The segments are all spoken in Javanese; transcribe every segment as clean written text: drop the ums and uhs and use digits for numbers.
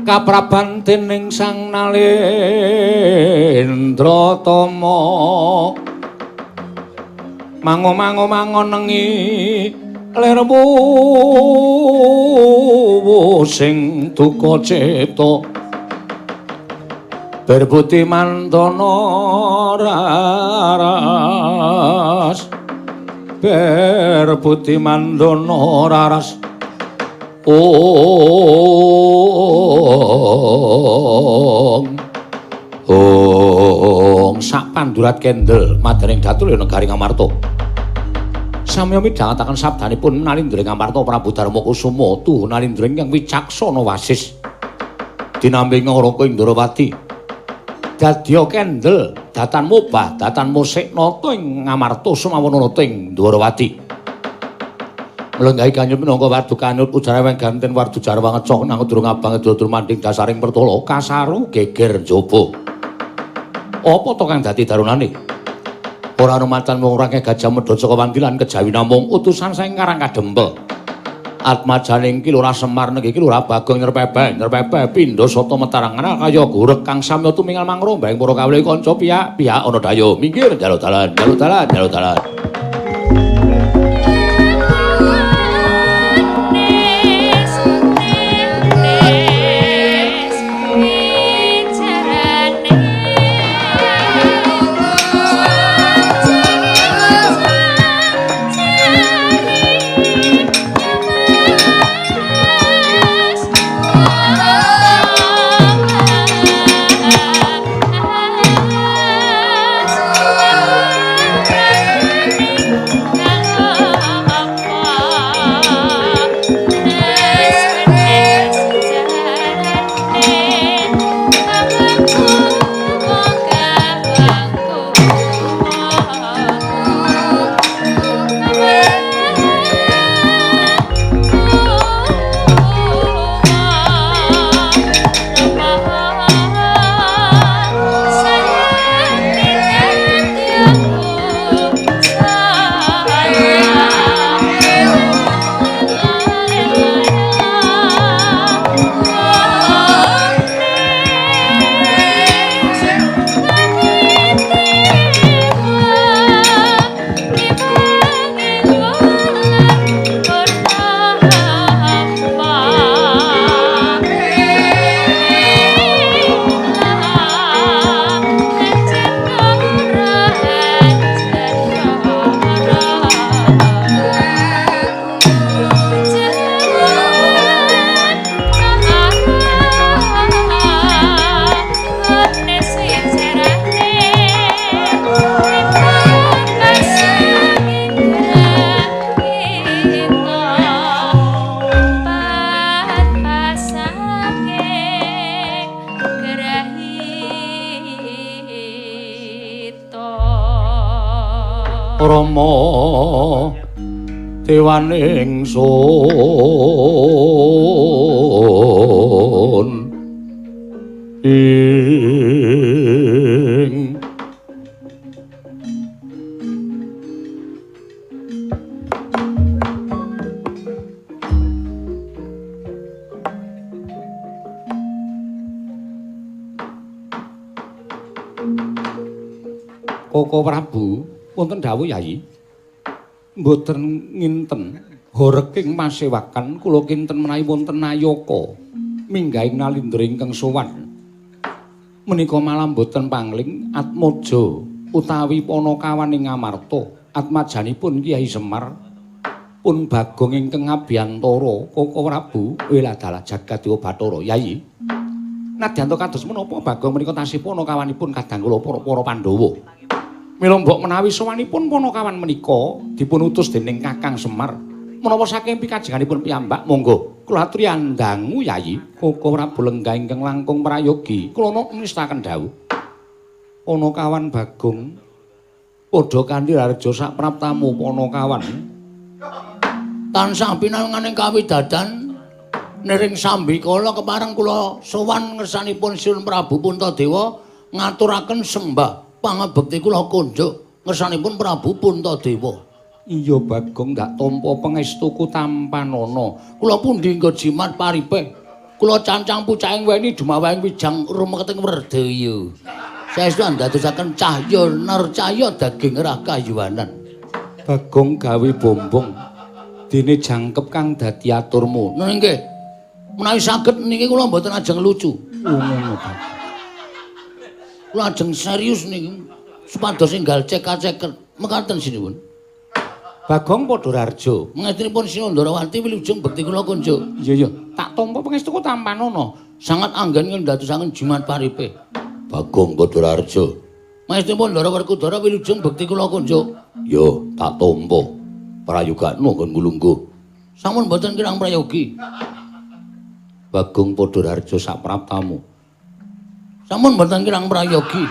Kapraban dening Sang Nalendra Tama mango-mango mangonengi lirmu sing duka cipta berbuti mandana raras berbuti mandana raras. Ong ong sak pandurat kendel madaning datu negari Ngamarta. Samya midhangetaken sabdanipun Nalindra Ngamarta Prabu Darma Kusuma tuhu Nalindra ingkang wicaksana wasis dinampi Ngaraka Indrawati. Dadya kendel datan mobah datan musik nata ing Ngamarta sumawana nata ing Ndwarawati. Mlenggahi kanyut minangka wardu kanyut ujareweng ganten wardu jarwa ngecok nang durung abang durung manding dasaring pertala kasaru geger njaba. Apa to kang dadi darunane? Ora ana macan wong ora gajah medhot saka wandilan kejawi namung utusan saking Karang Kadempel. Atmajaning Ki Lurah Semar nenggi Ki Lurah Bagong nyerpepe nyerpepe pindha sata metarangan kaya gurek kang samya tumingal mangromba ing para kawula kanca piyak-piyak ana dayo minggir njaluk dalan njaluk dalan njaluk dalan. Rama dewaning sun ing Koko Prabu wonten dawuh Yayi mboten nginten horeking masewakan kula kinten menawi wonten nayaka minggahing Nalindra ingkang sowan menika malah mboten pangling atmaja utawi panakawan ing Ngamarta atmajanipun Kyai Semar pun Bagong ingkang ngabiyantara Koko Prabu weladalah jagat dewa Bathara Yayi nadyan to kados menapa Bagong menika tasih panakawanipun kadang kula para Pandhawa. Mila mbok menawi sowanipun panakawan menika dipun utus dening Kakang Semar menapa saking pikajenganipun piyambak monggo kula aturi andangu Yayi Koko Prabu lenggah ingkang langkung prayogi kula nistakaken dawuh panakawan Bagong padha kanthi rareja sak praptamu panakawan tansah pinanganing kawidadan niring sambikala kepareng kula sowan ngersanipun Sinuwun Prabu Puntadewa ngaturaken sembah pangabekti kula kunjuk Ngersanipun Prabu Puntadewa. Iya Bagong ndak tampa pangestuku tampanana. Kula pundi nggo jimat paripe. Kula cancang pucaking weni dumawahing wijang rumeketing werdaya. Saestu andadosaken cahya narcaya daging rakayuwanan. Bagong gawe bombong dene jangkep kang dadi aturmu. Nah nggih. Menawi saged niki kula mboten ajeng lucu. Ngono Bagong. Kula ajeng serius niki supados enggal cekak-ceket. Mekaten sinuwun. Bagong Padhararja. Mangestunipun Sinun Ndarawati wilujeng bekti kula kunjuk. Iya iya, tak tampa pangestuku tampanana. Sangat anggen ngendadosaken jimat paripe. Bagong Padhararja. Mangestunipun Ndara Werkudara wilujeng bekti kula kunjuk. Yo, tak tampa. Prayogakno nggon ngulungguh. Sampun mboten kirang prayogi. Bagong Padhararja sapraptamu. Sampun mboten kirang prayogi.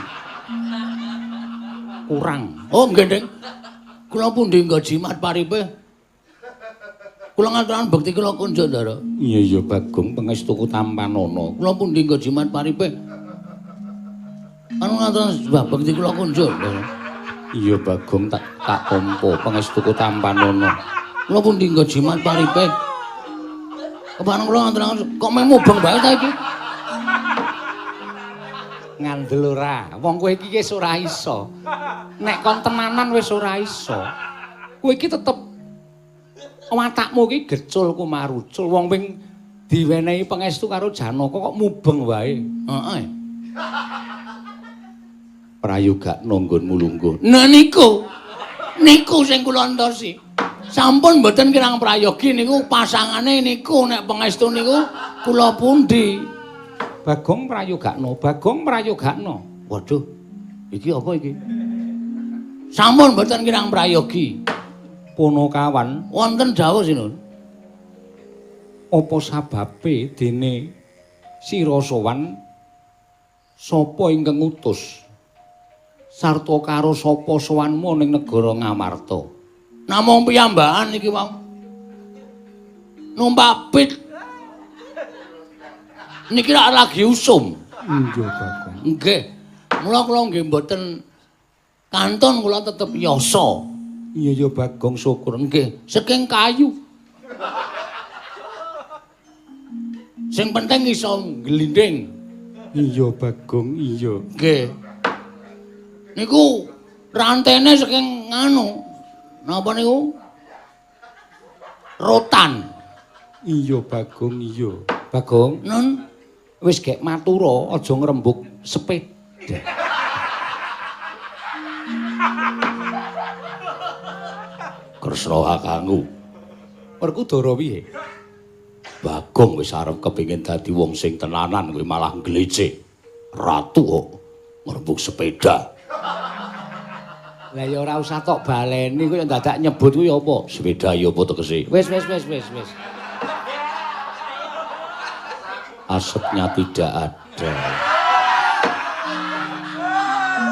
Kurang. Oh, nggih, Ding. Kula pundi nggo jimat paripe? Kula ngaturaken bekti kula kunjuk, Ndara. Iya iya Bagong pangestuku tampanana. Kula pundi nggo jimat paripe? Anu ngaturaken bekti kula kunjuk, Ndara. Iya Bagong tak tampa pangestuku tampanana. Kula pundi nggo jimat paripe? Kepareng kula ngaturaken kok meh mubeng bae ta iki? Ngandel ora. Wong kowe iki wis ora iso. Nek kon tenanan wis ora iso. Kowe iki tetep watakmu iki gecul kumarucul. Wong ping diwenehi pangestu karo Janaka kok mubeng wae. Heeh. Prayogakno nggonmu lungguh. Nah niku. Niku sing kula entosi. Sampun mboten kirang prayogi niku pasangane niku nek pangestu niku kula pundi. Bagong prayogakno, Bagong prayogakno. Waduh. Iki apa iki? Sampun mboten kirang prayogi. Punakawan wonten dawuh sinun. Apa sababe dene sira sowan sapa ingkang ngutus sarta karo sapa sowanmu ning negara Ngamarta? Namung piyambakan iki wau. Numpak pit. Niki rak lagi usum. Nggih, Bagong. Nggih. Mula kula nggih mboten kantun kula tetep yasa. Iya ya Bagong syukur. Nggih, saking kayu. Sing penting iso glinding. Iya Bagong, iya. Nggih. Niku rantene saking nganu. Napa niku? Rotan. Iya Bagong, iya. Bagong, nun wis gek matura aja ngrembug sepeda. Kresna kakangku. Werkudara piye? Bagong wis arep kepengin dadi wong sing tenanan kowe malah nglecek. Ratu kok ngrembug sepeda. Lah ya ora usah tok baleni kowe dadak nyebut kuwi apa? Sepeda ya apa tegese? Wis wis wis wis wis. Asapnya tidak ada.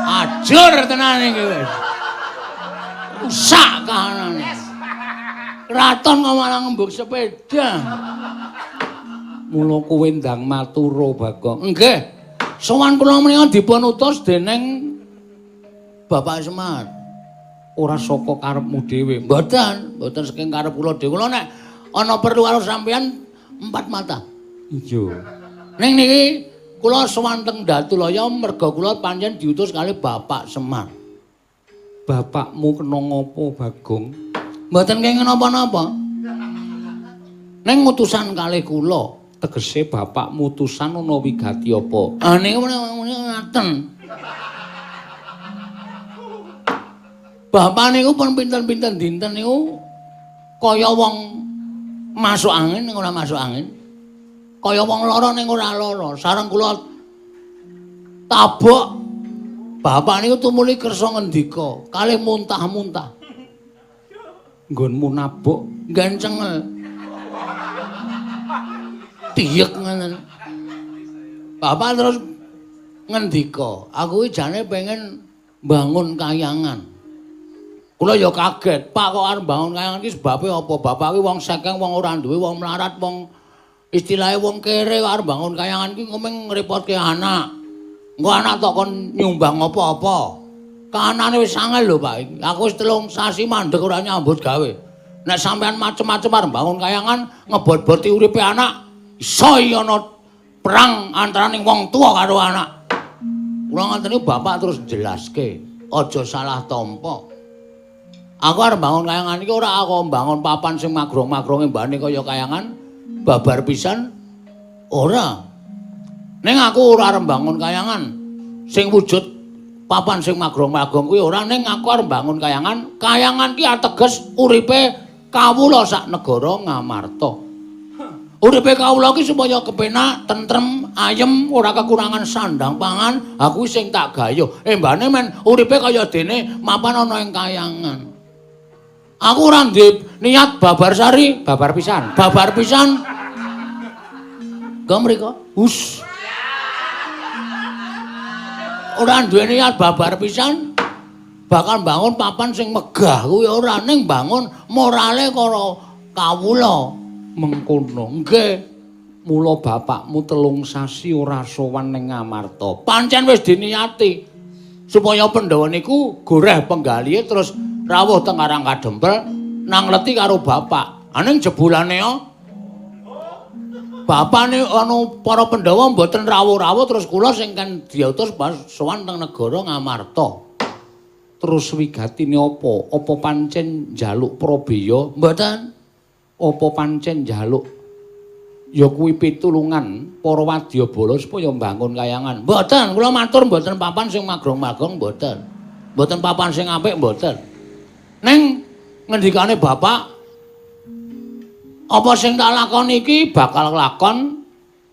Ajur tenan iki wis. Rusak kahanane. Kraton kok malah ngembug sepeda. Mula kowe ndang matura Bagong. Nggih. Sowan kula menika dipun utus dening Bapak Semar. Ora saka karepmu dhewe. Mboten, mboten saking karep kula dhewe. Kula nek ana perlu karo sampeyan empat mata. Iya. Ning niki kula sowan teng Datulaya merga kula pancen diutus kali Bapak Semar. Bapakmu kena ngopo Bagong? Mboten kenging napa-napa. Ning utusan kalih kula. Tegese bapakmu utusan ana wigati apa? Ah niku ngaten. Bapak niku pun pinten-pinten dinten niku kaya wong masuk angin ning ora masuk angin. Kaya wong lara ning ora lara. Sareng kula tabok bapak niku tumuli kersa ngendika kalih muntah-muntah. Nggonmu nabok gancengel. Tiyek ngoten. Bapak terus ngendika, aku iki jane pengen bangun kayangan. Kula ya kaget, Pak kok arep bangun kayangan iki sebabe apa? Bapak iki wong sekeng, wong ora duwe, wong melarat, wong istilahe wong kere kok arep bangun kayangan iki ngomong ngrepotke anak. Engko anak tok kon nyumbang apa-apa. Kahanane wis angel lho, Pak iki. Aku wis 3 sasi mandeg ora nyambut gawe. Nek sampean macem-macem arep mbangun kayangan, ngebot-boti uripe anak, iso ana perang antaraning wong tuwa karo anak. Kula ngoten niku bapak terus jelaske, aja salah tampa. Aku arep mbangun kayangan iki ora aku mbangun papan sing magrong-magronge mbane kaya kayangan babar pisan ora. Ning aku ora arep mbangun kayangan sing wujud papan sing magrong-magrong kuwi ora, ning aku arep mbangun kayangan. Kayangan ki ateges uripe kawula sak negara Ngamarta. Uripe kawula ki supaya kepenak, tentrem, ayem, ora kekurangan sandang pangan, aku sing tak gayuh. Embane men uripe kaya dene mapan ana ing kayangan. Aku ora ndek niat babar sari, babar pisan. Babar pisan. Go mriko. Hus. Ora duwe niat babar pisan, bakal mbangun papan sing megah kuwi ora, ning mbangun morale karo kawula. Mengkono. Nggih. Mula bapakmu 3 sasi ora sowan ning Ngamarta. Pancen wis diniati supaya Pandhawa niku goreh penggalihe terus rawuh teng Karang Kadempel nang leti karo bapak. Aning jebulane yo bapane anu para Pandhawa mboten rawuh-rawuh, terus kula sing kan diutus pas sowan teng negara Ngamarta. Terus wigatine apa? Apa pancen njaluk prabeya? Mboten. Apa pancen njaluk ya kuwi pitulungan para wadyabala supaya mbangun kayangan? Mboten, kula matur mboten papan sing magrong-magrong mboten. Mboten papan sing apik mboten. Ning ngendikane bapak, apa sing tak lakoni iki bakal lakon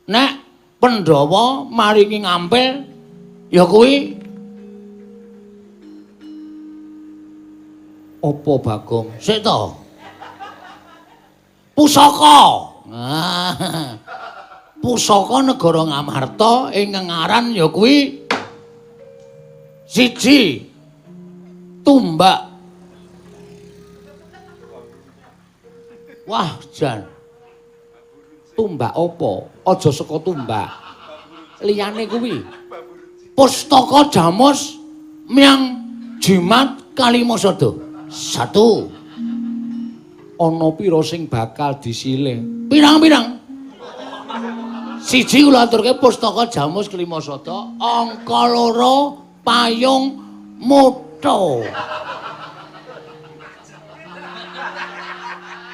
nek Pandhawa maringi ngampil ya kuwi apa Bagong? Sik to. Pusaka. Nah, pusaka negara Ngamarta ingkang aran ya kuwi siji tumbak. Wah, jan. Tumbak apa? Aja saka tumbak. Liyane kuwi Pustaka Jamus Myang Jimat Kalimasada. 1. Ana pira sing bakal disilih? Pirang-pirang. Siji kula aturke Pustaka Jamus Kalimasada, angka 2 payung motho.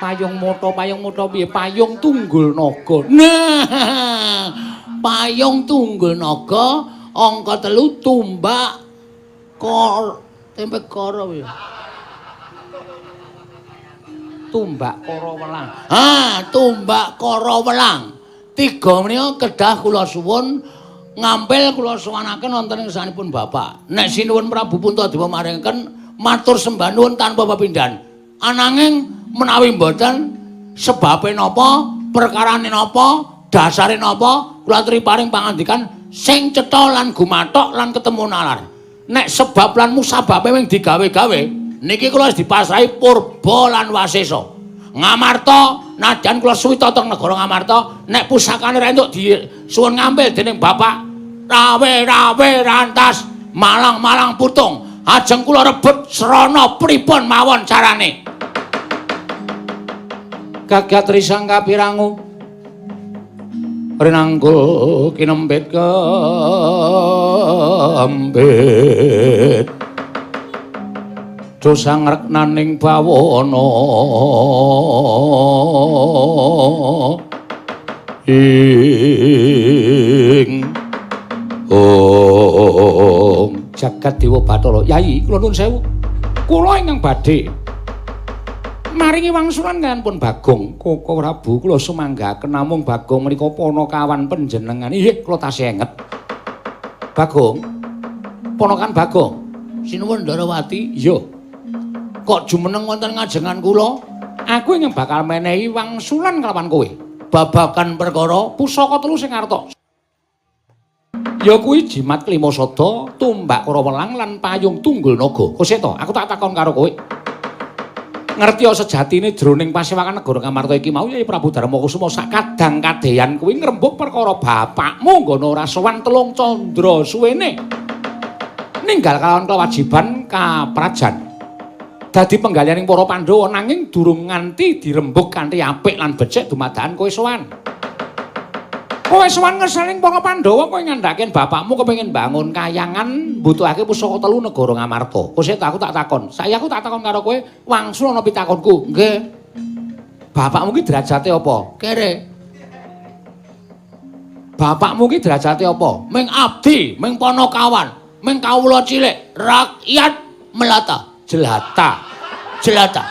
Payung motho, payung motho piye? Payung tunggul naga. Nah, payung tunggul naga, angka 3 tumbak kor tempe koro piye? Tumbak kara welang. Ah, tumbak kara welang. 3 menika kedah kula suwun ngampil kula suwanaken wonten ing sanipun bapak. Nek sinuwun Prabu Puntadewa maringaken matur sembah nuwun tanpa pepindhan. Ananging menawi mboten sebabe napa, perkarane napa, dasare napa, kula aturi paring pangandikan sing cetha lan gumathok lan ketemu nalar. Nek sebab lan musababe wing digawe-gawe, niki kula wis dipasrahi purba lan wasesa. Ngamarta nadyan kula suwita teng negara Ngamarta, nek pusakane ra entuk disuwun ngampil dening bapak, rawe-rawe rantas, malang-malang putung, ajeng kula rebut srana pripun mawon carane. Gagat risang kapirangu rinanggul kinempit kempit dosa ngreknaning bawana ing ong jagat dewa Bathara. Yayi kula nuwun sewu, kula ingkang badhe maringi wangsulan kaliyan pun Bagong. Koko Prabu kula sumanggaken namung Bagong menika ponokawan panjenengan. Inggih kula tasih enget. Bagong, ponokan Bagong. Sinuwun Ndarawati. Iya. Kok jumeneng wonten ngajengan kula? Aku ingkang bakal menehi wangsulan kelawan kowe. Babagan perkara pusaka telu sing arta. Ya kuwi jimat Klimasada, tumbak kara welang lan payung tunggul naga. Kosek to, aku tak takon karo kowe. Ngerti sejatine jroning pasewakan negara Ngamarta iki mau Yai Prabu Darma Kusuma sak kadang kadeyan kuwi ngrembug perkara bapakmu nggono ora sowan 3 candra suwene. Ninggal kalawan kewajiban kaprajan. Dadi penggalihaning para Pandhawa nanging durung nganti dirembug kanthi apik lan becik dumadakan kowe sowan. Kowe sowan ngersaning para Pandhawa kowe ngandhake bapakmu kepengin bangun kayangan mbutuhake pusaka telu negara Ngamarta. Kowe sik aku tak takon. Saiki aku tak takon karo kowe wangsul ana pitakonku. Nggih. Bapakmu ki derajate apa? Kere. Bapakmu ki derajate apa? Ming abdi, ming panakawan, ming kawula cilik, rakyat melata, jelata. Jelata.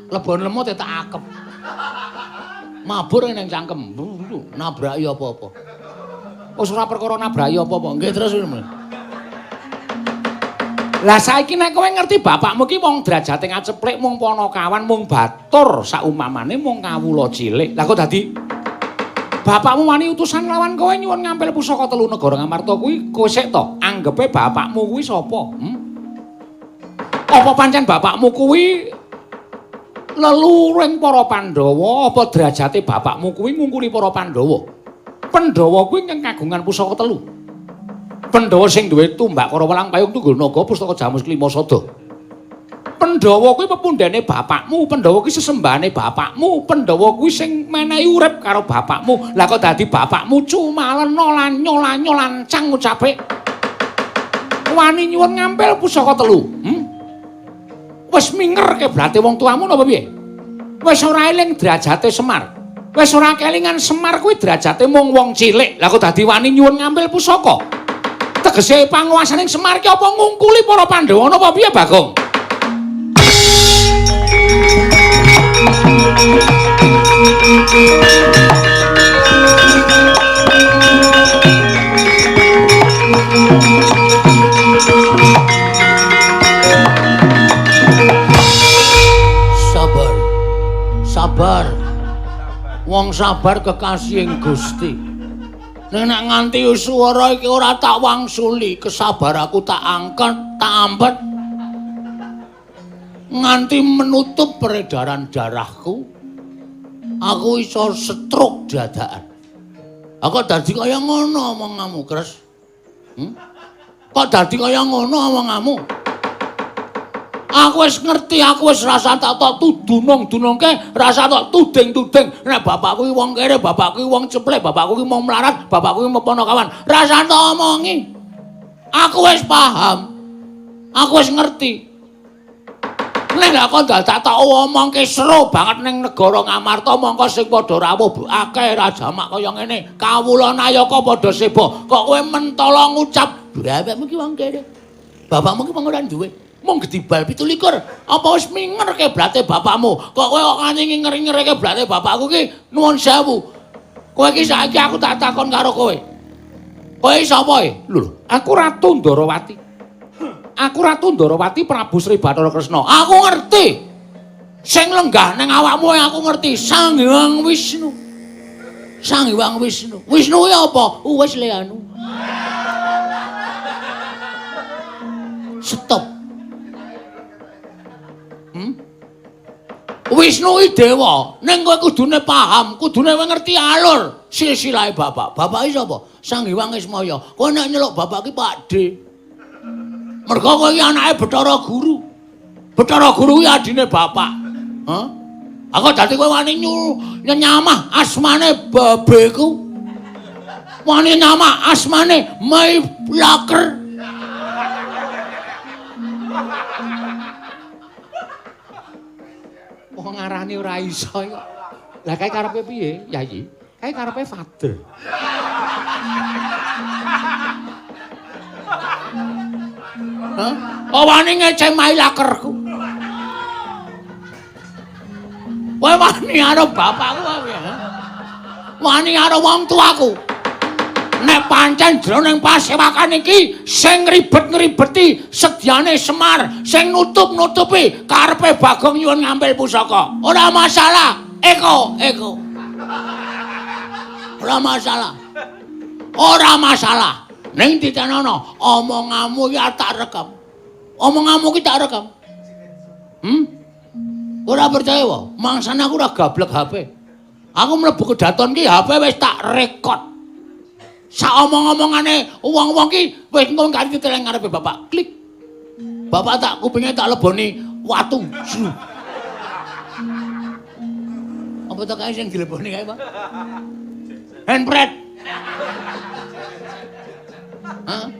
Lebon lemut tak akep. Mabur ning cangkem, nabraki apa-apa. Wis ora perkara nabraki apa-apa. Nggih terus. Lah saiki nek kowe ngerti bapakmu ki wong derajate ngaceplik, mung panakawan, mung batur, saumamane mung kawula cilik. Lah kok dadi bapakmu wani utusan lawan kowe nyuwun ngampil pusaka telu negara Ngamarta kuwi kowe sik to anggepe bapakmu kuwi sapa? Apa pancen bapakmu kuwi leluhuring para Pandhawa apa derajate bapakmu kuwi ngungkuli para Pandhawa? Pandhawa kuwi ingkang kagungan pusaka telu. Pandhawa sing duwe tumbak Karawelang Payung Tunggul Naga Pustaka Jamus Klima Sada. Pandhawa kuwi pepundhene bapakmu, Pandhawa kuwi sesembahane bapakmu, Pandhawa kuwi sing menehi urip karo bapakmu. Lah kok dadi bapakmu cumalena lanyo-lanyo lancang ngucape wani nyuwun ngampil pusaka telu. Wis minger keblate wong tuamu napa piye? Wis ora eling derajate Semar. Wis ora kelingan Semar kuwi derajate mung wong cilik. Lah kok dadi wani nyuwun ngampil pusaka? Tegese panguwasaning Semar ki apa ngungkuli para Pandhawa napa piye, Bagong? Sabar. Sabar. Wong sabar kekasihing Gusti. Nek nek nganti swara iki ora tak wangsuli, kesabaraku tak angkat, tak ampet. Nganti menutup peredaran darahku, aku iso stroke dadakan. Aku dadi kaya ngono omonganmu, Kres. Kok dadi kaya ngono omonganmu? Aku wis ngerti, aku wis rasa tak tok tudunung-dunungke, rasa tok tuding-tuding. Nek bapakku iki wong kere, bapakku iki wong ceplek, bapakku iki wong melarat, bapakku iki ponokawan. Rasa tak omongi. Aku wis paham. Aku wis ngerti. Nek lha kok dadak tak omongke seru banget ning negara Ngamarta mongko sing padha rawuh akeh rajamak kaya ngene. Kawula nayaka padha seba. Kok kowe mentala ngucap, bapakmu iki wong kere. Bapakmu iki wong ora duwe. Mung gedibal 27. Apa wis minger keblate bapakmu? Kok kowe kok nganti nginger-ingere keblate bapakku ki nuwun sewu. Kowe iki saiki aku tak takon karo kowe. Kowe sapa e? Lho, aku Ratu Ndarawati. Aku Ratu Ndarawati Prabu Sri Bathara Kresna. Aku ngerti. Sing lenggah ning awakmu aku ngerti. Sang Hyang Wisnu. Sang Hyang Wisnu. Wisnu ki apa? Wis le anu. Stop. Wisnu ki dewa, ning kowe kudune paham, kudune kowe ngerti alur silsilahe bapak. Bapak iki sapa? Sang Hyang Ismaya. Kowe nek nyeluk bapak ki Pak D. Mergo kowe iki anake Bathara Guru. Bathara Guru kuwi adine bapak. Hah? Aku dadi kowe wani nyamah asmane babeku. Wani nyamah asmane Mai Laker. Wong ngarani ora iso kok. Lah kae karepe piye, Yayi? Kae karepe father. Hah? Kok wani ngeceh Mai Lakerku? Kowe wani karo bapakku apa piye? Wani karo wong tuaku. Nek pancen jroning pasewakan iki sing ribet-ngribeti sedyane Semar, sing nutup-nutupi karepe Bagong nyuwun ngampil pusaka. Ora masalah. Eko, eko. Ora masalah. Ora masalah. Ning ditenono, omonganmu iki tak rekam. Omonganmu iki tak rekam. Ora percaya wae. Mangsane aku ora gablek HP. Aku mlebu kedaton ki HP wis tak rekod. Sak omong-omongane wong-wong ki wis engko kari diteleng ngarepe bapak. Klik. Bapak tak kupinge tak leboni watu. Apa to kae sing dileboni kae, Pak? Handpret. Hah?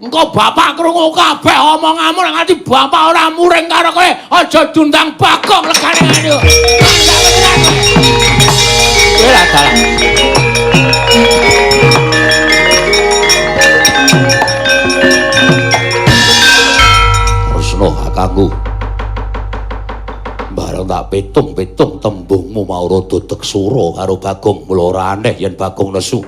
Engko bapak krungu kabeh omonganmu nek nganti bapak ora muring karo kowe, aja diundang Bagong legane ngene. Kowe lah dalah. Kresna kakangku. Bareng tak pitung-pitung tembungmu mau rada deksura karo Bagong, mula ora aneh yen Bagong nesu.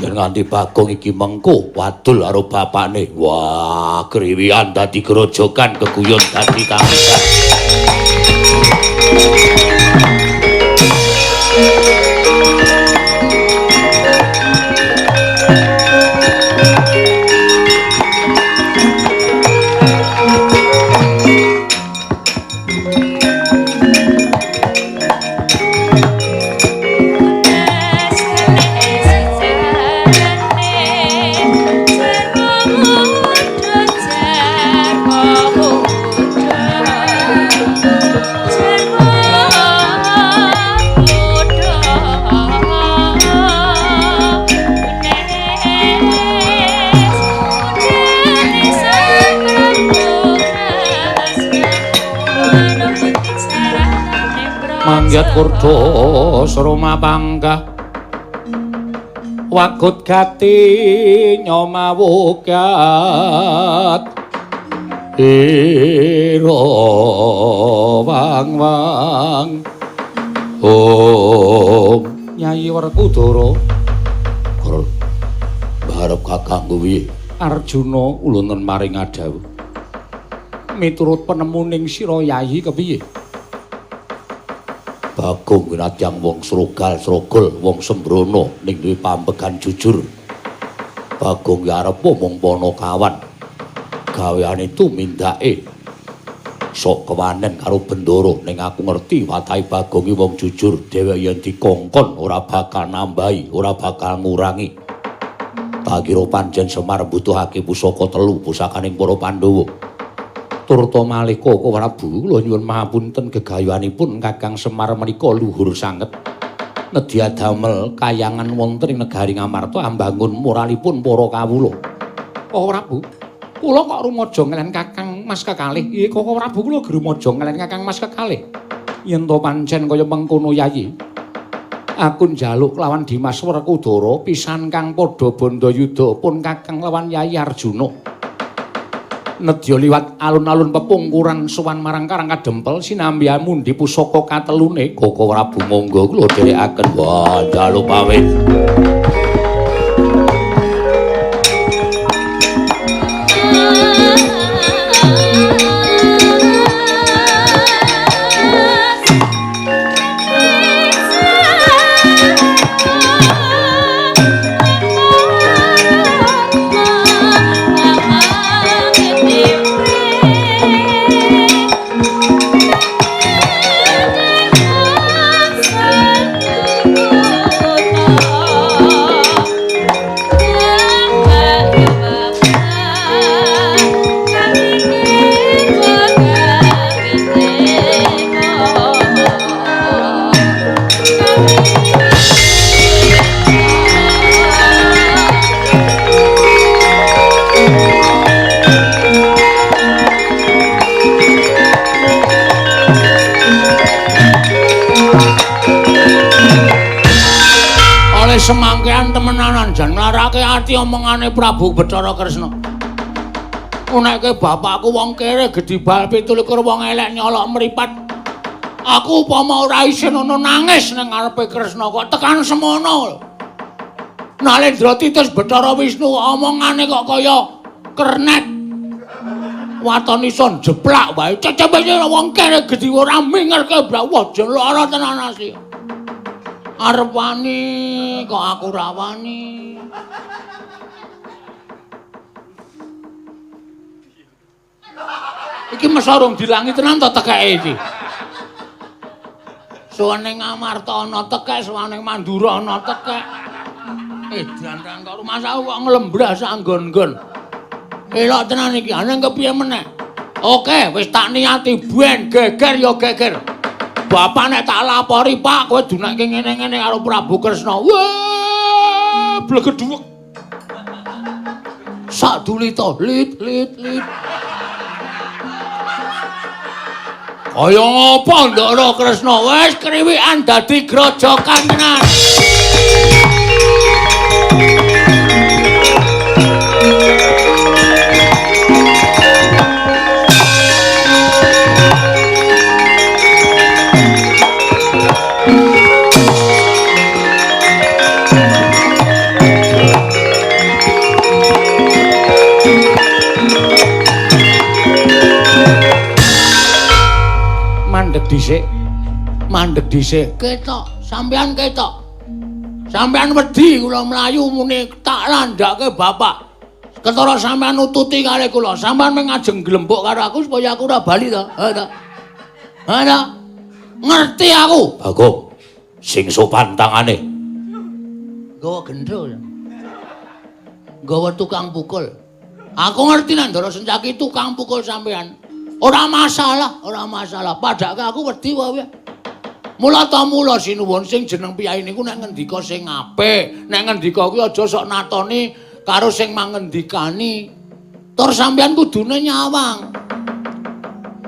Yen nganti Bagong iki mengko wadul karo bapakne. Wah, kriwian dadi grojogan, keguyon dadi tangisan. Mangyat kurda sroma panggah wagut gati nyomawugat ira wang wang. Om Nyai Werkudara barep kakangku piye? Arjuna ulunten maring adhawuh. Miturut penemuning sira Yayi kepiye? Bagong winatyan wong srogal srogol wong sembrono ning duwe pambegan jujur. Bagong ya arep mung panakawan. Gaweane tumindake sok kewanen karo Bendoro, ning aku ngerti watahe Bagong iki wong jujur, dheweke yen dikongkon ora bakal nambahi, ora bakal ngurangi. Tak kira pancen Semar mbutuhake pusaka telu pusakaning para Pandhawa. Turta malih Koko Prabu, kula nyuwun mahapunten gegayuhanipun Kakang Semar menika luhur sanget. Nedya damel kayangan wonten ing negari Ngamarta ambangun moralipun para kawula. Koko Prabu, kula kok rumaja ngelen Kakang Mas kekalih. Nggih Koko Prabu, kula rumaja ngelen Kakang Mas kekalih. Yen to pancen kaya mengkono Yayi, aku njaluk lawan Dimas Werkudara pisan kang padha bandayuda pun Kakang lawan Yayi Arjuna. Nedya liwat alun-alun pepungkuran sowan marang Karang Kadempel sinambi mundi pusaka katelune. Koko Prabu monggo kula dherekaken. Wah, njaluk pamit. Semangkean temenanan jan nglarake ati omongane Prabu Bathara Kresna. Unekke bapakku wong kere gedhi bal 27 wong elek nyolok mripat. Aku upama ora isin ana nangis ning ngarepe Kresna kok tekan semono. Nalendra titis Bathara Wisnu omongane kok kaya kernet. Waton iso jeplak wae. Cecepe wong kere gedhi ora mingerke wah jan lara tenan asli. Arep wani kok aku ora wani. Iki mesa rung dilangi tenan to tekeke iki. Sowan ning Amarta ana tekek, sowan ning Mandura ana tekek. Edan kok rumangsaku kok nglembras anggon-nggon. Elok tenan iki, aneh kepiye meneh? Oke, wis tak niati ben geger ya geger. Bapak nek tak lapori, Pak, kowe dunekke ngene-ngene karo Prabu Kresna. Wah, blegedhuwek. Sak dulita, lit lit lit. Kaya ngapa Ndara Kresna wis kriwikan dadi grojokan tenan. Mandeg dhisik. Mandeg dhisik. Ketok, sampean ketok. Sampean wedi kula mlayu muni tak landhake bapak. Ketara sampean nututi kali kula. Sampean mung ngajeng glembuk karo aku supaya aku ora bali to. Ha to. Ha to. Ngerti aku. Bagong. Sing sopan tangane. Nggawa gendho. Nggawa tukang pukul. Aku ngerti nek Ndara Sencaki tukang pukul sampean. Ora masalah, ora masalah. Padake aku wedi wae. Mula ta mula sinuwun sing jeneng piyai niku nek ngendika sing apik, nek ngendika kuwi aja sok natoni karo sing mangendikani. Tur sampeyan kudune nyawang.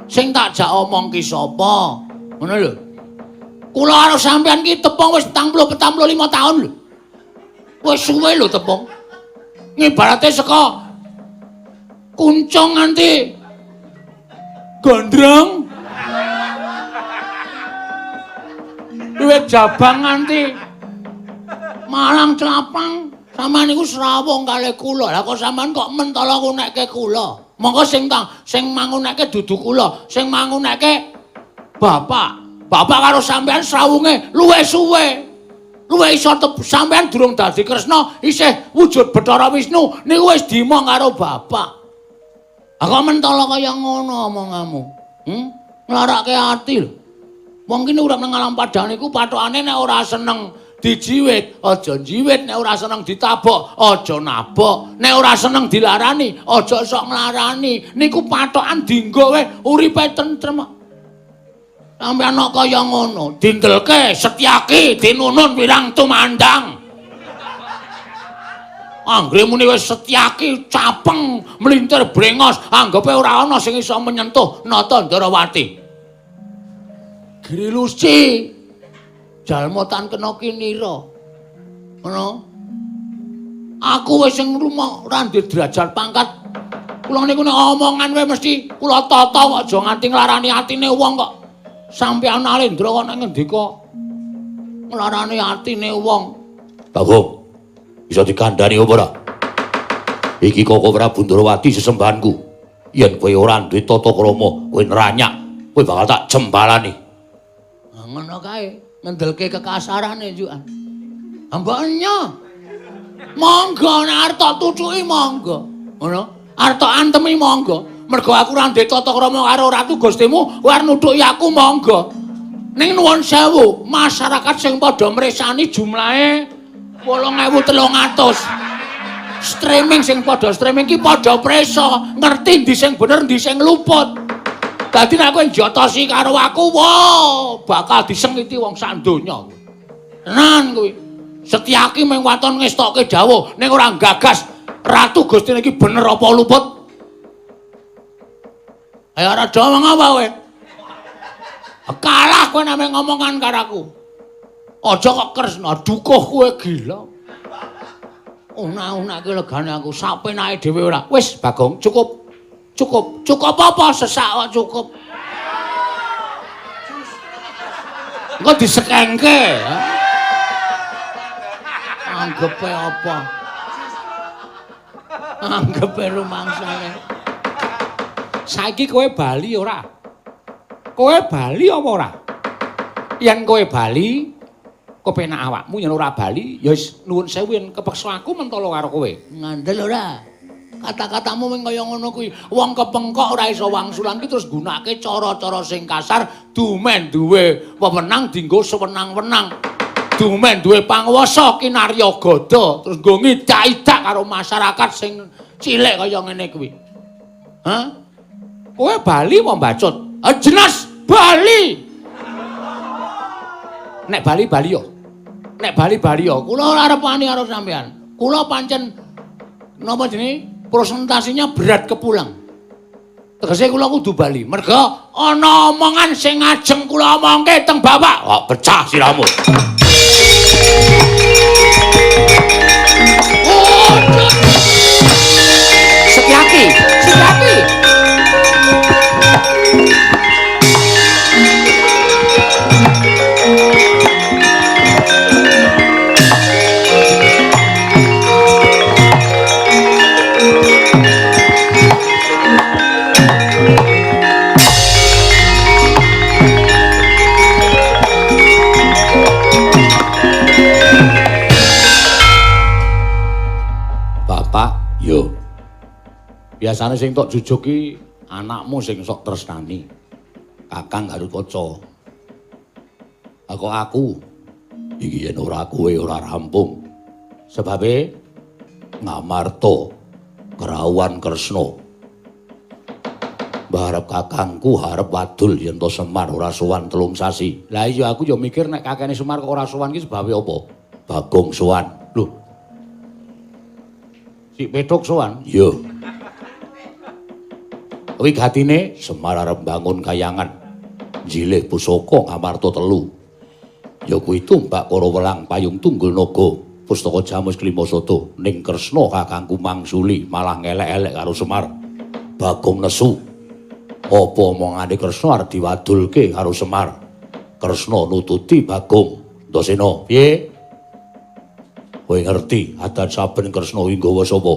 Sing tak jak omong ki sapa? Ngono lho. Kula karo sampeyan ki tepung wis 45 taun lho. Wis suwe lho tepung. Ngibarate saka kuncung nganti gondrong. Wiwit jabang nganti Malang Clapang, sampean niku srawung kalih kula. Lah kok sampean kok mentala ngunekke kula? Monggo sing mangunekke dudu kula, sing mangunekke bapak. Bapak karo sampean srawunge luwih suwe. Luwih iso sampean durung dadi Kresna, isih wujud Bathara Wisnu niku wis dimong karo bapak. Lah kok mentala kaya ngono omonganmu? Nglarake ati lho. Wong kene urip nang alam padhang niku pathokane nek ora seneng dijiwit, aja njiwit, nek ora seneng ditabok, aja nabok, nek ora seneng dilarani, aja sok nglarani. Niku pathokan dinggo wae uripe tentrem. Sampeyan kok kaya ngono, dindelke Setyaki dinunun wirang tumandang. Anggere muni wis Setyaki capeng mlintir brengos, anggepe ora ana sing iso menyentuh Nata Ndarawati. Grilusi jalma tan kena kinira. Ngono. Aku wis sing rumah ora ndek derajat pangkat. Kula niku nek omongan wae mesti kula tata kok aja nganti nglarani atine wong kok. Sampeyan Alendra kok nek ngendika nglarani atine wong. Bagong. Bisa dikandhani apa ora? Iki Koko Prabu Ndarawati sesembahanku. Yen kowe ora duwe tata krama, kowe neranyak, kowe bakal tak jembalani. Ngono kae, ngendelke kekasarane njukan. Ambaknya. Monggo nek arep tak tucuki monggo. Ngono. Arep tak antemi monggo. Mergo aku ora ndek tata krama karo Ratu Gustimu, kowe arep nutuki aku monggo. Ning nuwun sewu, masyarakat sing padha mresani jumlahe 8.300. Streaming sing padha streaming ki padha presa, ngerti ndi sing bener ndi sing luput. Dadi nek kowe njotosi karo aku, wah, bakal disengiti wong sak donya. Tenan kuwi. Setyaki mung waton ngestokke dawuh ning ora gagas Ratu Gustine iki bener apa luput. Ayo ora do ngomong apa kowe? Kalah kowe nek ngomongan karo aku. Aja kok Kresna dukuh kowe gila. Una-unake legane aku sapenake dhewe ora. Wis Bagong, cukup. Cukup, cukup apa sesak kok cukup. Engko disekengke. Anggepe apa? Anggepe rumangsane. Saiki kowe bali ora? Kowe bali apa ora? Yen kowe bali, kepenak awakmu, yen ora bali, ya wis nuwun sewu yen kepeksa aku mentala karo kowe. Ngandel ora? Kata-katamu mung kaya ngono kuwi. Wong kepengkok ora iso wangsulan ki terus nggunakake cara-cara sing kasar, dumen duwe wewenang dienggo sewenang-wenang. Dumen duwe panguwasa kinarya gada, terus nggo ngidak-idak karo masyarakat sing cilik kaya ngene kuwi. Hah? Kowe bali apa mbacut? Ah, jelas bali. Nek bali bali yo. Nek bali bali yo. Kula ora arep wani karo sampean. Kula pancen napa jenenge? Presentasinya berat kepulang. Tegese kula kudu bali. Merga ana omongan sing ngajeng kula omongke teng bapak. Kok pecah sirahmu. Oh, Setyaki, Setyaki. Bapak, yo. Biasane sing tok jujuk ki anakmu sing sok tresnani. Kakang Garukaca. Kok aku iki yen ora kowe ora rampung. Sebabe Ngamarta kerawuhan Kresna. Mbarep kakangku harep wadul yen to Semar ora sowan 3 sasi. Lah iya aku ya mikir nek kakene Semar kok ora sowan ki sebabe apa? Bagong sowan. Lho. Si Petuk sowan? Iya. Wigatine Semar arep mbangun kayangan. Njilih pusaka Ngamarta 3. Ya kuwi tumbak Kara Welang Payung Tunggul Naga, pustaka Jamus Klima Sada ning Kresna kakangku mangsuli malah ngelek-elek karo Semar. Bagong nesu. Apa omongane Kresna arep diwadulke karo Semar? Kresna nututi Bagong. Ndasena, piye? Kowe ngerti adat saben Kresna kuwi nggawa sapa?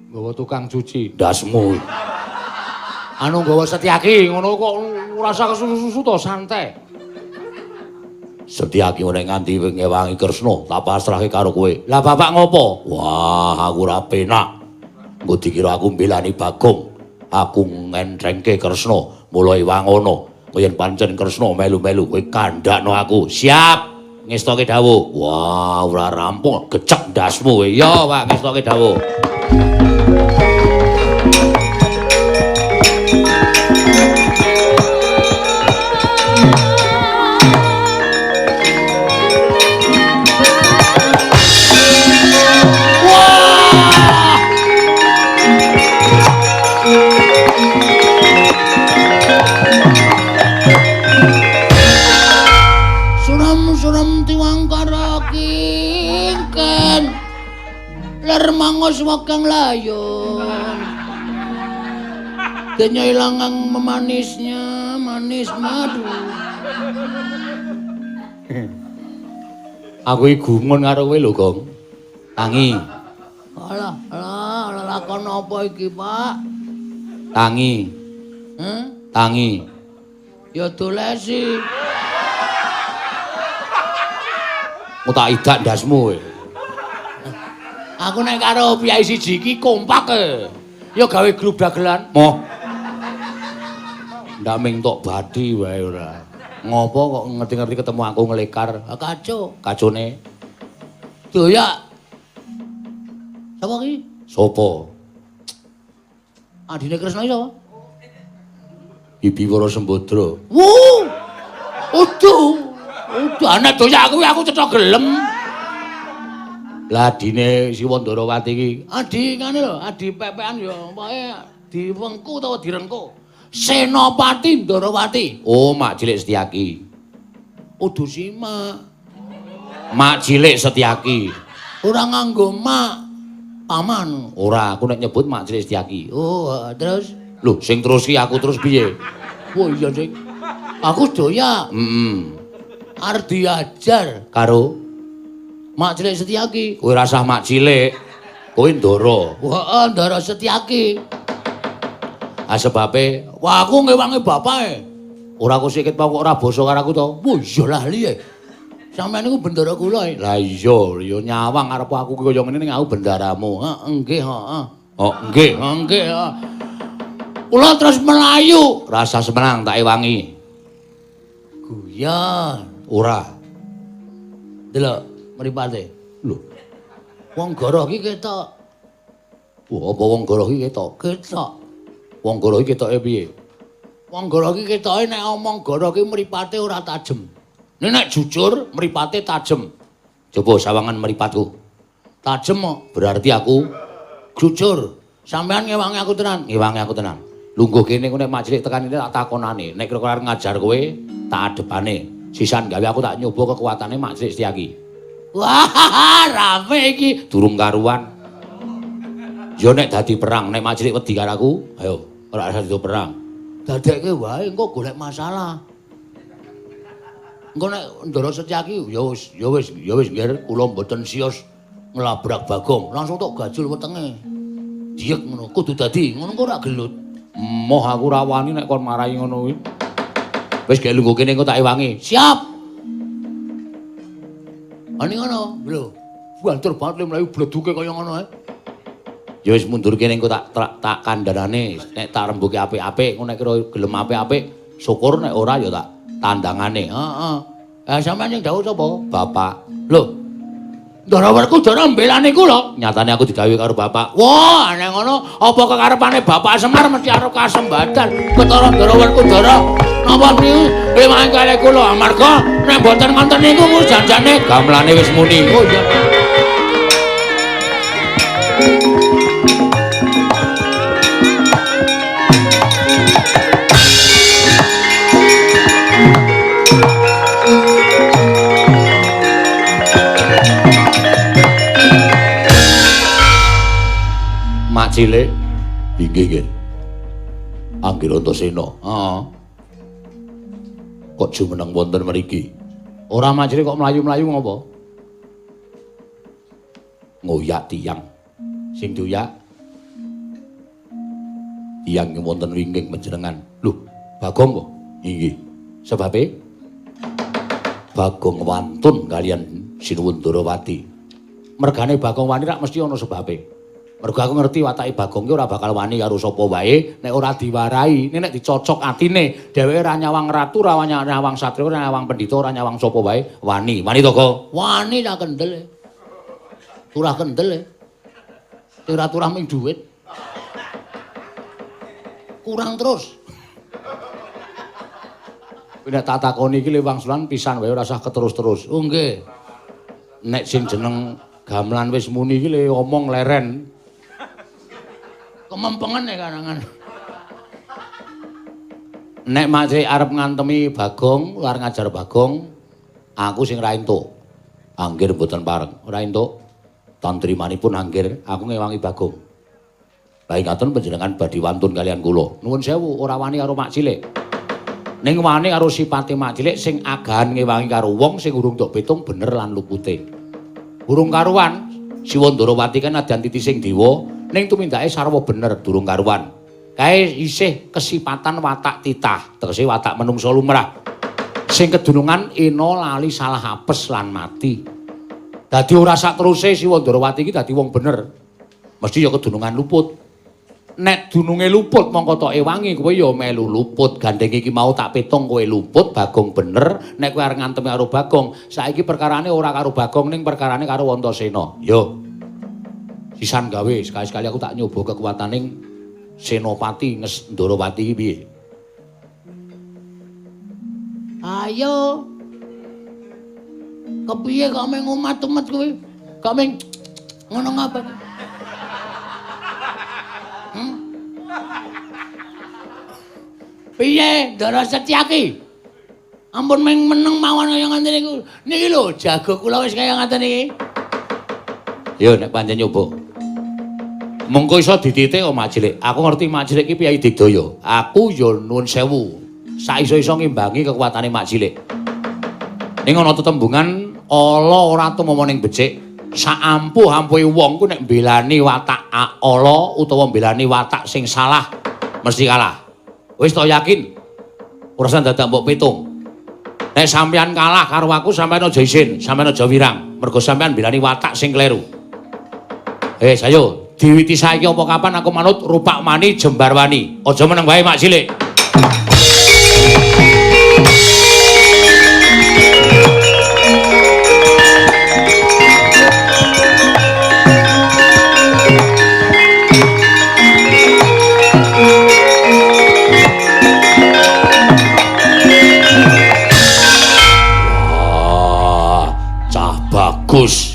Nggawa tukang cuci. Ndasmu. Anu nggawa Setyaki ngono kok ora usah kesusu-susu to, santai. Setyaki ora nganti ngewangi Kresna, tak pasrahke karo kowe. Lah bapak ngopo? Wah, aku ora penak. Engko dikira aku mbelani Bagong. Aku ngentrengke Kresna, mulai wangono. Yen pancen Kresna melu-melu kowe kandhakno aku. Siap. Ngestoke dawuh. Wah, ora rampung, gecek ndasmu kowe. Ya, Pak, ngestoke dawuh. Suram-suram tiwangkara kingken ler mangos wakang layon. Denya ilangang memanisnya manis madu. Aku iki gumun karo kowe lho, Gong. Tangi. Alah, alah, lakon apa iki, Pak? Tangi. Heh? Tangi. Ya dolesi. Mau tak idak ndasmu kowe. Aku nek karo piyai siji iki kompak e. Ya gawe grup dagelan. Moh. Ndak ming tok bathi wae ora. Ngopo kok ngerti-ngerti ketemu aku ngelekar? Ah, kaco. Kacone. Doyak. Sapa ki? Sopo? Adine Kresna iki sapa? Bibi Wara Sembadra. Wuh. Udu. Udah anak doyak kuwi aku cetha gelem. Lah adine si Wandarawati iki adi ngene lho, adi pepekan ya pokoke diwengku utawa direngku. Senopati Ndarawati. Oh, Mak Cilik Setyaki. Udu simak. Mak Cilik Setyaki. Ora nganggo mak paman. Ora, aku nek nyebut Mak Cilik Setyaki. Oh, terus lho, sing terus ki aku terus piye? Oh iya, Sing. Aku doyak. Heeh. Arep diajar karo Mak Cilik Setyaki. Kowe ora sah Mak Cilik. Kowe Ndara. Heeh, Ndara Setyaki. Ah sebabe, wah aku ngewangi bapake. Ora aku sikit kok ora basa karo aku to. Wah iya lali e. Sampeyan niku bendara kula. Lah iya, ya nyawang arep aku kaya ngene ning aku bendaramu. Heeh, nggih, heeh. Oh, nggih, nggih. Kula terus melayu, rasa semenang tak ewangi. Guyon. Ora. Delok mripate. Lho. Wong goroh iki ketok. Wah, apa wong goroh iki ketok? Ketok. Wong goroh iki ketoke piye? Wong goroh iki ketoke nek omong goroh iki mripate ora tajem. Nek jujur mripate tajem. Coba sawangan mripatku. Tajem kok, berarti aku jujur. Sampeyan ngewangi aku tenan, ngewangi aku tenan. Lungguh kene ku nek majelis tekan ini tak takonane, nek kira-kira arep ngajar kowe tak adepane. Sisan gawe aku tak nyoba kekuatane Mak Cilik Setyaki. Wah, rame iki durung karuan. Ya nek dadi perang, nek Mak Cilik wedi karo aku, ayo ora usah dadi perang. Dadekke wae engko golek masalah. Engko nek Ndara Setyaki ya wis, ya wis, ya wis nggih kula mboten sios nglabrak Bagong, langsung tok gajul wetenge. Diyek ngono, kudu dadi ngono engko ora gelut. Moh aku ora wani nek kon marahi ngono kuwi. Wis gek lungguh kene engko tak ewangi. Siap. Ani ngono, lho. Banter banget le mlayu bleduke kaya ngono ae. Ya wis mundur kene engko tak tak kandhanane, nek tak rembuke apik-apik, engko nek kira gelem apik-apik, syukur nek ora ya tak tandangane. Heeh. Eh sampeyan sing dawuh sapa? Bapak. Lho. Ndara Werkudara mbelani kula. Nyatane aku didhawuhi karo bapak. Wah, nek ngono apa kekarepane Bapak Semar mesti arep kasembadan. Ketara Ndara Werkudara napa niku rewangi kalih kula amarga nek mboten ngoten niku janjane gamelane wis muni. Oh iya. Mak Cilik inggih nggih. Anggir Antasena. Heeh. Kok jumeneng wonten mriki? Ora Mak Cilik kok mlayu-mlayu ngopo? Ngoyak tiyang. Sing doyak tiyang wonten wingking panjenengan. Lho, Bagong kok? Inggih. Sebabe Bagong wantun kalian Sinuwun Ndarawati. Mergane Bagong wani rak mesti ana sebabe. Mergo aku ngerti watake Bagong ki ora bakal wani karo sapa wae nek ora diwarai, nek dicocok atine, dheweke ora nyawang ratu, ora nyawang satriya, ora nyawang pendhita, ora nyawang sapa wae, wani. Wani to, Ko? Wani tak kendel. Turah kendel. Turah-turah ming dhuwit. Kurang terus. Nek tak takoni iki wangsulan pisan wae ora usah keterus-terus. Oh nggih. Nek sing jeneng gamelan wis muni iki le omong leren. Kemempengen ya karangan. Nek Mak Cilik arep ngantemi Bagong, arep ngajar Bagong, aku sing ra entuk. Anggir mboten pareng, ora entuk. Tantrimanipun anggir, aku ngewangi Bagong. Lah ingaten panjenengan badhe wantun kalian kula. Nuwun sewu, ora wani karo Mak Cilik. Ning wani karo sipate Mak Cilik sing agahan ngewangi karo wong sing urung tok pitung bener lan lupute. Urung karuan, Siwa Ndarawati kan nadyan titising dewa. Ning tumindake sarwa bener durung karuan. Kae isih kesipatan watak titah, tegese watak menungsa lumrah. Sing kedunungan ena lali salah apes lan mati. Dadi ora sateruse Siwa Ndarawati iki dadi wong bener. Mesti ya kedunungan luput. Nek dununge luput mongko tok ewangi kowe ya melu luput. Gandeng iki mau tak pitung kowe luput, Bagong bener. Nek kowe arep ngantemi karo Bagong, saiki perkarane ora karo Bagong ning perkarane karo Antasena. Yo. Sisan gawe sekali-sekali aku tak nyoba kekuataning Senopati Ndarawati iki piye. Ayo. Kepiye kok meng umat-umat kowe? Kok meng ngono ngapa? Piye Ndara Setyaki? Ampun meng meneng mawon kaya ngoten niku. Niki lho jago kula wis kaya ngoten iki. Yo nek pancen nyoba. Mengko iso dititik kok Mak Cilik. Aku ngerti Mak Cilik iki piyayi digdaya. Aku ya nuwun sewu. Saiso-iso ngimbangi kekuatane Mak Cilik. Ning ana tetembungan ala ora tumama ning becik. Saampuh-ampuhe wong ku nek mbelani watak ala utawa mbelani watak sing salah mesti kalah. Wis to yakin? Ora usah dadak mbok pitung. Nek sampeyan kalah karo aku sampeyan aja isin, sampeyan aja wirang. Mergo sampeyan belani watak sing kleru. Ayo, diwiti saiki apa kapan aku manut Rupak Mani Jembarwani. Aja meneng wae Mak Cilik. Wah, cah bagus.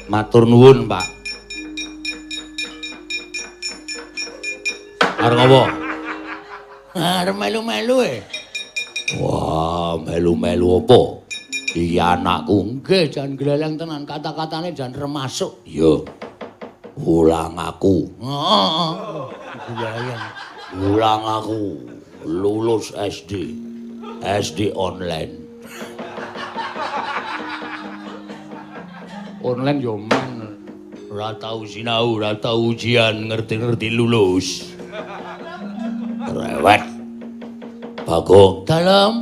Matur nuwun, Pak. Arep ngopo? Arep melu-melu e. Wah, melu-melu apa? Iki anakku. Nggih, jan gleleng tenan, kata-katane jan remasuk. Iya. Ulang aku. Heeh. Gleleng. Ulang aku lulus SD. SD online. Online yo men. Ora tau sinau, ora tau ujian, ngerti-ngerti lulus. Rewet. Bagong dalem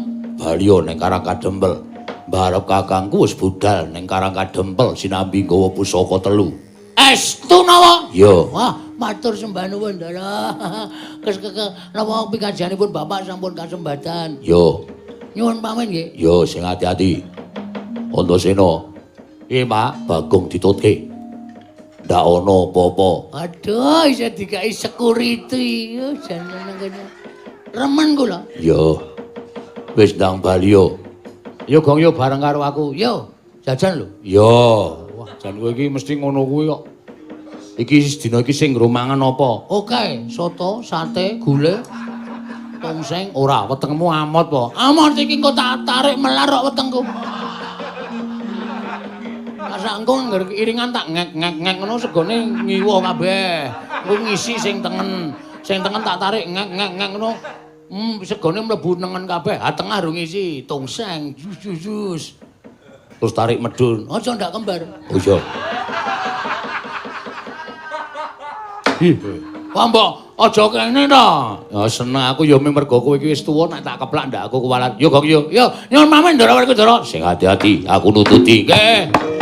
baliyo ning Karang Kadempel. Mbarep kakangku wis budal ning Karang Kadempel sinambi nggawa pusaka 3. Estu napa? Iya. Wah, matur sembah nuwun, Ndara. Kes napa pikajianipun Bapak sampun kasembatan. Yo. Nyuwun pamit nggih. Yo, sing ati-ati. Antasena. Piye, Pak? Bagong ditutke. Ndak ana apa-apa. Aduh, isih dikai security. Yo jan nang kene. Remen kula. Yo. Wis ndang bali yo. Yo gong yo bareng karo aku. Yo, jajan lho. Yo. Wah, jan kowe iki mesti ngono kuwi kok. Iki dina iki sing nggo mangan apa? Oke, soto, sate, gule, tongseng. Ora, wetengmu amot po. Amot iki engko tak tarik melar kok wetengku. Sak engko ngger iringan tak ngek-ngek-ngek ngono segone ngiwa kabeh. Engko ngisi sing tengen, sing tengen tak tarik ngek-ngek-ngek ngono. Segone mlebu nengen kabeh. Ha tengah rung ngisi tongseng, jus jus jus. Terus tarik medun. Aja ndak kembar. Oh iya. Ih. Wah mbok aja kene to. Ya seneng aku ya mergo kowe iki wis tuwa nek tak keplak ndak aku kuwalat. Yo gong yo. Yo, nyuwun pamit Ndara Werkudara. Sing ati-ati, aku nututi. Nggih.